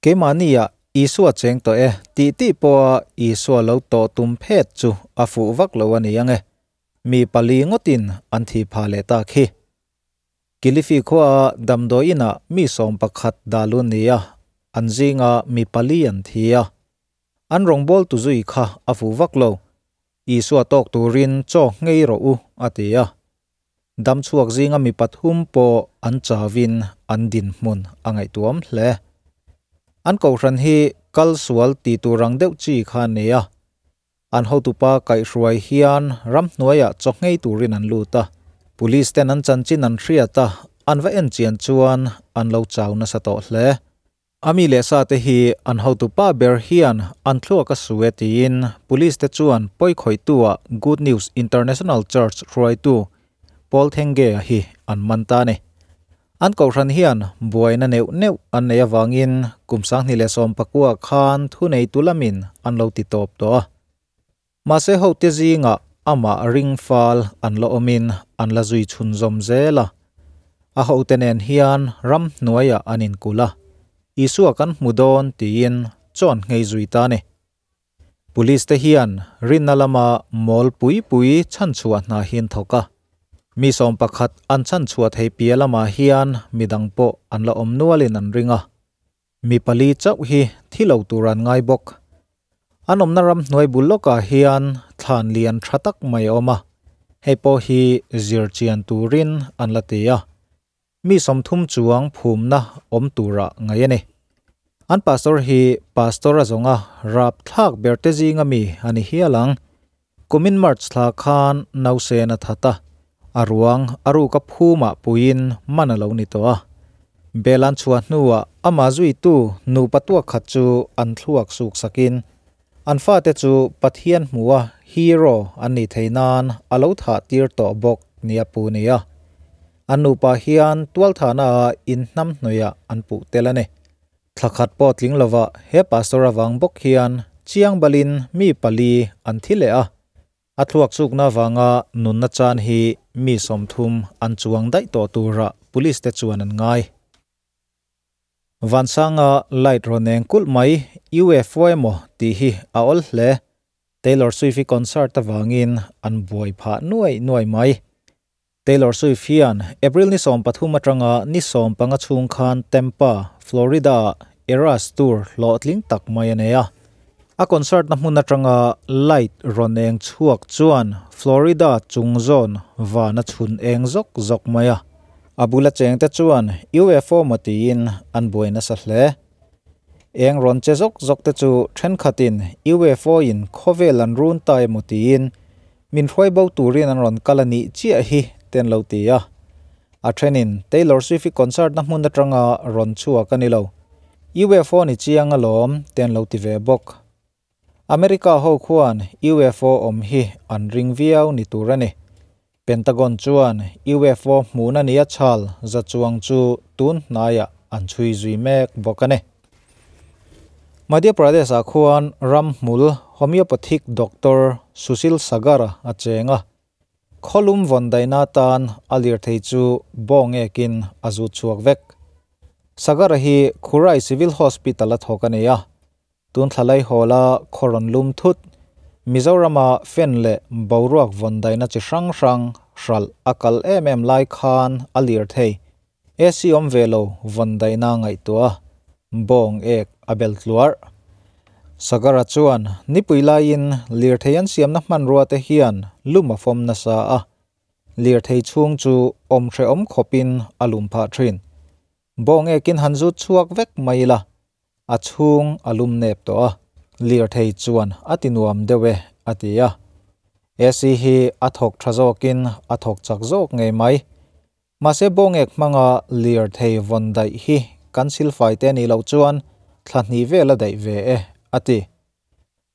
Keimahnia Isua cheng tawh e tih tih pawha Isua lo tawh tum phet chu a fuh vak lo a ni ang e. Mi pali ngawtin an thih phah leh tak hi. Kilifi khuaa damdawi inah mi 11 dah lu ni a, an zinga mi pali an thi a. An rawngbawltu zui kha a fuh vak lo. Isua tawk turin chaw ngei rawh u a ti a. Dam chhuak zinga mi pathum pawh an chawin an dinhmun a ngaihtuam hle. An kohhran hi kal sual ti tur ang deuh chi kha a ni a. An hotupa kaihhruai hian ramhnuaiah chaw ngei turin an lut a. Police ten an chanchin an hriat a, an va en chian chuan an lo chau nasa tawh hle. Ami leh sa te hi an hotupa ber hian an thluak a su e tiin police te chuan pawi khawihtu-ah Good News International Church hruaitu Paul Thenge hi an man ta a ni. An kohhran hian buaina neuh neuh an nei avangin kum 2019 khan thuneitu lamin an lo ti tawp tawh a. Mahse hote zingah amah ring fal an la awmin an la zui chhunzawm zel a. A hote nen hian ramhnuaiah an inkulh a, Isua kan hmu dawn tiin chaw an nghei zui ta a ni. Police te hian rinna lama mawl pui pui chhanchhuah hna hi an thawk a. Mi 11 an chhanchhuah thei piah lamah hian midang pawh an la awm nualin an ring a. Mi pali chauh hi thi lo tur an ngai bawk. An awmna ramhnuai bul lawkah hian thlan lian tha tak mai a awm a, hei pawh hi zir chian turin an la ti a. Mi 30 chuang phumna awm tura ngai a ni. An pastor hi pastor a zawnga rap thlak ber te zinga mi a ni hial ang. Kumin March thla khan nausen a that a, a ruang a ruk a phumah puiin man a lo ni tawh a. Belan chhuah hnuah amah zuitu nupa tuak khat chu an thluak suk sakin an fate chu Pathian hmua hero an ni thei nan a lo thah tir tawh bawk nia pu nia. An nupa hian tual thahna a in hnam hnuaiah an puh tel a ni. Thlakhat pawh tling lova he pastor awang bawk hian chiang balin mi pali an thi leh a. A thluak sukna wanga nunna chan hi mi 30 an chuang daih tawh tura police te chuan an ngai. Vansanga light roneng kulh mai UFO emaw ti hi a ol hle. Taylor Swift concert awangin an buai phah nuai nuai mai. Taylor Swift hian April ni 13 atanga ni 15 chhung khan Tampa, Florida Eras Tour hlawhtling tak mai a nei a. A concert na hmun atanga light roneng chhuak chuan Florida chung zawn vana chhun eng zawk zawk mai a. A bula cheng te chuan UFO maw tiin an buai nasa hle. Eng rawn che zawk zawk te chu thenkhatin UFO in khawvel an run ta emaw tiin min hruai bo turin an rawn kal a nih chiah hi ten lo ti a. A thenin Taylor Swift concert na hmun atanga rawn chhuak a ni lo. UFO ni chiang alawm ten lo ti ve bawk. America ho khuan UFO awm hi an ring viau ni tur a ni. Pentagon chuan UFO hmuhna ni a chhal za chuang chu tun hnaiah an chhui zui mek bawk a ni. Madhya Pradesh ah khuan ramhmul homeopathic doctor Sushil Sagara a cheng a. Kholum vawn daihna tan a lir thei chu bawng ekin a zu chhuak vek. Sagara hi Khurai Civil Hospital a thawk a ni a. Tun thlalai hawla khoron lum thut Mizorama fen leh boruak vawn daihna chi hrang hrang hral a kal em em lai khan a lir thei. AC awm ve lo vawn daihna ngaihtuah a bawng ek a bel tluar. Sagara chuan nipui laiin lir thei an siamna hmanrua te hian lum a fawm nasa a. Lir thei chhung chu awm hrehawm khawpin a lum phah thin. Bawng ekin han zu chhuak vek mai la. A chhung a lum nep tawh a. Lir thei chuan a ti nuam deuh e a ti a. AC hi a thawk tha zawkin a thawk chak zawk ngei mai. Mahse bawng ek hmanga lir thei vawn daih hi kan silfai te ni lo chuan thla hnih vel a daih ve e a ti.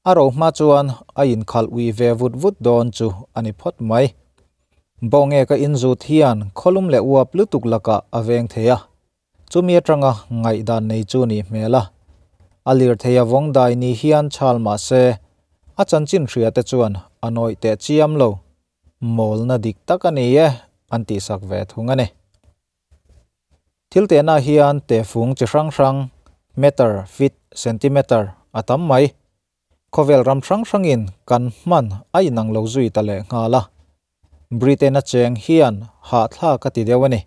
A ro hma chuan a inkhalh ui ve vut vut dawn chu a ni phawt mai. Bawng ek a inzut hian kholum leh uap lutuk lakah a veng thei a. Chumi atanga ngaihdan nei chu ni hmel a. A lir thei a vawng dai ni hian chhal mahse a chanchin hria te chuan a nawih teh chiam lo. Mawlna dik tak a ni e an tih sak ve thung a ni. Thil te na hian te fung chi hrang hrang Meter, feet, centimeter a tam mai. Khawvel ram hrang hrangin kan hman a inang lo zui ta leh nghal a. Britain a cheng hian hahthlak a ti deuh a ni,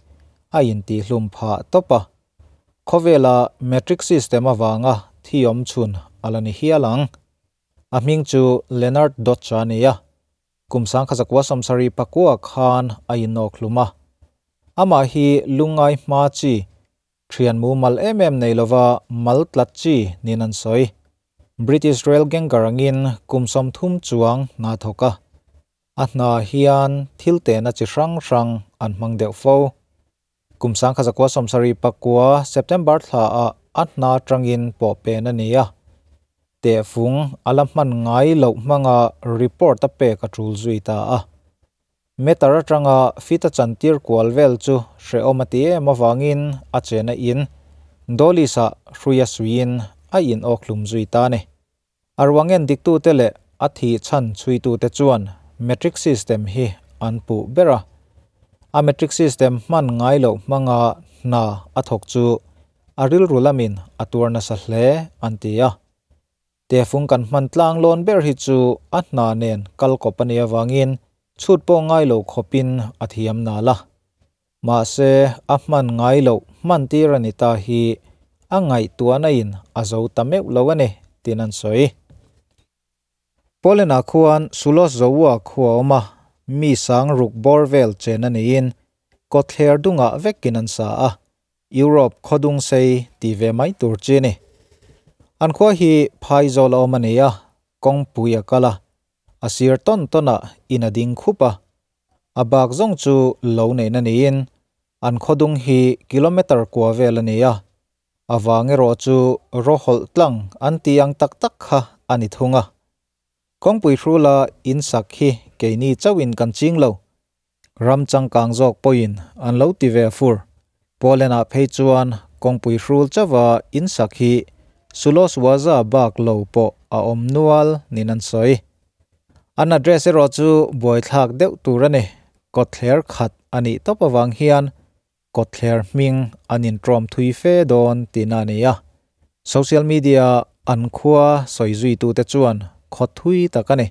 a intihlum phah tawp a. Khawvela metric system avanga thi awm chhun a la ni hial ang. A hming chu Leonard Dodge a ni a, kum 1979 khan a inawkhlum a. Amah hi lungngai hma chi, thian mumal em em nei lova mal tlat chi niin an sawi. British Rail Ganger angin kum 30 chuang hna thawk a. A hna hian thil tehna chi hrang hrang an hmang deuh fo. Kum 1979 September thla ah a hna atangin pawh pen a ni a. Tehfung a la hman ngai loh hmanga report a pek a tul zui ta a. Meter atanga feet a chantir kual vel chu hrehawm a ti em avangin a chena in Dollis ah hruia suiin a in awkhlum zui ta a ni. A ruang en diktute leh a thih chhan chhuitute chuan metric system hi an puh ber a. A metric system hman ngai loh hmanga hna a thawk chu a rilru lamin a tuar nasa hle an ti a. Tehfung kan hman tlang lawn ber hi chu a hna nen kal kawp a nih avangin chhut pawh ngai lo khawpin a thiam nal a. Mahse a hman ngai loh hman tir a ni ta hi a ngaihtuahna in a zo ta meuh lo a ni tiin an sawi. Poland-ah khuan Sulos Zoua khua a awm a, mi sang ruk bawr vel chen a niin kawtthler dungah vekin an sa a, Europe khawdung sei ti ve mai tur chi a ni. An khua hi phaizawl a awm a ni a, kawngpui a kal a, a sir tawn tawnah in a ding khup a. A bak zawng chu lo neihna niin an khawdung hi kilometre kua vel a ni a, a vang erawh chu rawhawlh tlang an tih ang tak tak kha a ni thung a. Kawngpui hrula in sak hi keini chauhin kan ching lo. Ram changkang zawk pawhin an lo ti ve fur. Poland-ah phei chuan kawngpui hrul chauha in sak hi Suloswaza bak lo pawh a awm nual niin an sawi. An address erawh chu buaithlak deuh tur a ni. Kawtthler khat a nih tawp avang hian kawtthler hming an intrawm thui fe dawn tihna a ni a. Social media an khua sawi zuitute chuan khaw thui tak a ni.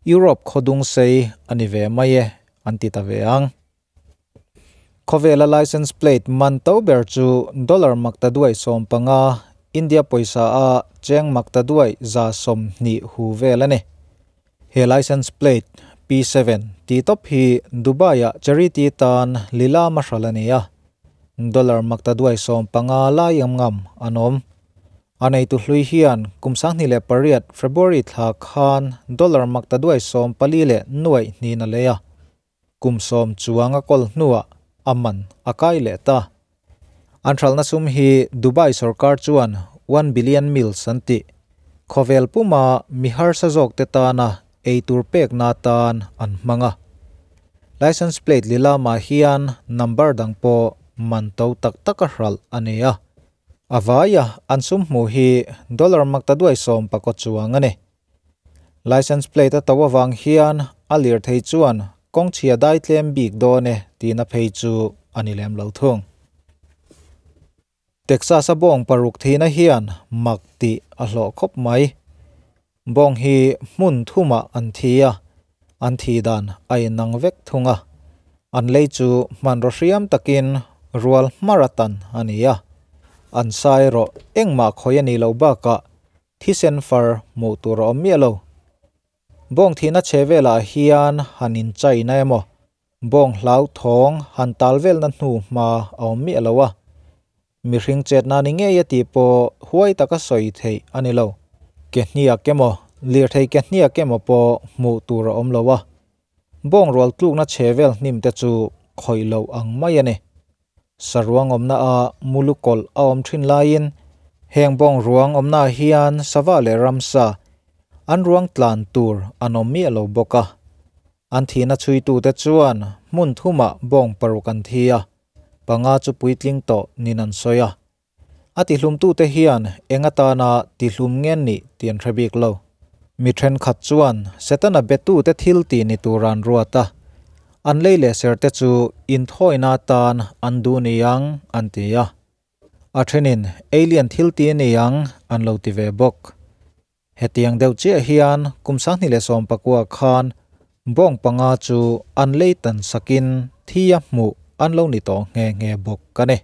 Europe khaw dung sei a ni ve mai e an ti ta ve ang. Khawvela license plate man to ber chu dollar makta duai 15, India pawisa a cheng makta duai 120 hu vel a ni. He license plate P7 tih tawp hi Dubai-ah charity tan lila mahral a ni a, dollar makta duai 15 lai am ngam an awm. A neitu hlui hian kum 2008 February thla khan dollar makta duai 14 leh nuaih hnin a lei a, kum 10 chuang a kawl hnuah a man a kai leh ta. An hralhna sum hi Dubai sorkar chuan 1 billion mils an tih. Khawvel puma mi harsa zawk te tana eitur pekna tan an hmang a. License plate lilama hian number dang pawh man to tak tak a hralh a ni a. A vaia an sum hmuh hi dollar makta duai 14 chuang a ni. License plate a to awang hian a lir thei chuan kawngchhia dai tlem bik dawn e tihna phei chu a ni lem lo thung. Texas a bawng paruk thihna hian mak tih a hlawh khawp mai. Bawng hi hmun thumah an thi a, an thi dan a inang vek thung a. An lei chu hmanraw hriam takin rual hmar atan a ni a. An sa erawh engmah khawi a nih loh bakah thisen far hmuh tur a awm miah lo. Bawng thihna chhe velah hian han inchaina emaw bawng hlau thawng han tal velna hnu hma a awm miah lo a. Mihring chetna ni ngei a tih pawh huai taka sawi theih a ni lo. Ke hniak emaw lirthei ke hniak emaw pawh hmuh tur a awm lo a. Bawng rual tlukna chhe vel hnim te chu khawih loh ang mai a ni. Saruang awmna a mulu kawlh a awm thin laiin heng bawng ruang awmna hian sava leh ramsa an ruang tlan tur an awm miah lo bawk a. An thihna chhuitute chuan hmun thumah bawng paruk an thi a, panga chu puitling tawh niin an sawi a. A tihlumtute hian eng atana tihlum ngen nih tih an hre bik lo. Mi thenkhat chuan Setana betute thil tih ni tur an ruat a, an lei leh ser te chu inthawina tan an duh ni ang an ti a. A thenin alien thil ti ani ang an lo ti ve bawk. Hetiang deuh chiah hian kum 2019 khan bawng panga chu an leitan sakin thia hmuh an lo ni tawh nghe nghe bawk a ni.